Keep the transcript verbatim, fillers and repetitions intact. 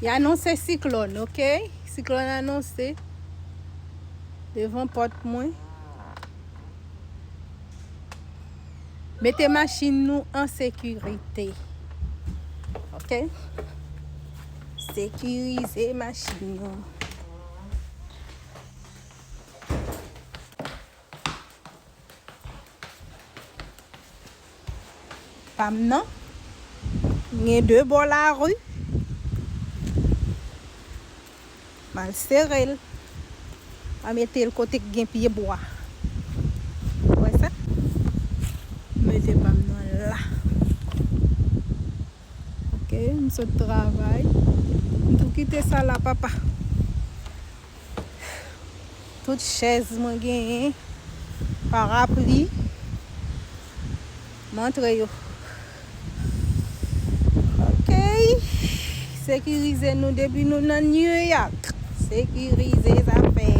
Y anonse siklòn, oke? Siklòn anonse devan pòt mwen. Mete machin nou an sekirite. Oke? Sekirize machin nou. Pa m nan. M gen de bò lari. M al sere l. M a mete l kote k gen pye bwa. Ou wè sa? M mete pa m nan la. Oke, m sot travay. M tou kite sa la, papa. Tout chèz mwen genyen, parapli, m antre yo. Oke. Sekirize nou depi nou nan New York. Sekirize zafè.